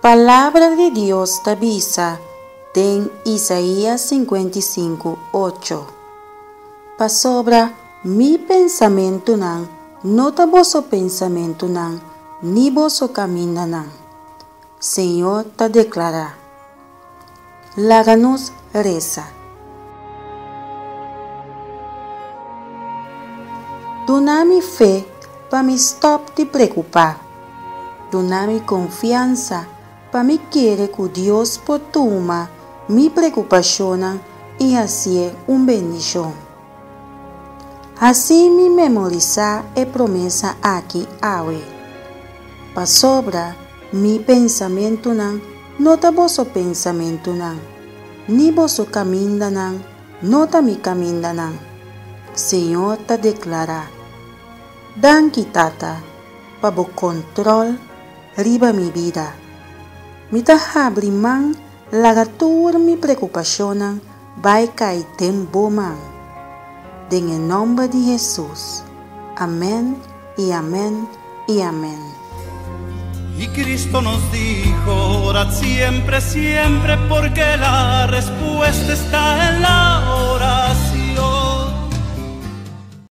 Palabra di Dios ta bisa den Isaías 55, 8: "Pasobra mi pensamentunan no ta boso pensamentunan, ni boso kamindanan", Señor ta deklará. Laga nos resa. Duna mi fe pa mi stòp di preokupá. Duna mi konfiansa pa mi kere ku Dios por tuma mi preokupashonnan i hasié un bendishon. Hasi mi memorisá e promesa aki awe: "Pasobra mi pensamentunan no ta boso pensamentunan, ni boso kamindanan no ta mi kamindanan", Señor ta deklará. Danki, Tata, pa bo kòntròl riba mi bida. Mi ta habri man laga tur mi preokupashonnan bai kai den bo man. Den e nòmber di Hesus. Amèn i amèn i amèn. Y Cristo nos dijo: "Orad siempre, siempre, porque la respuesta está en la oración".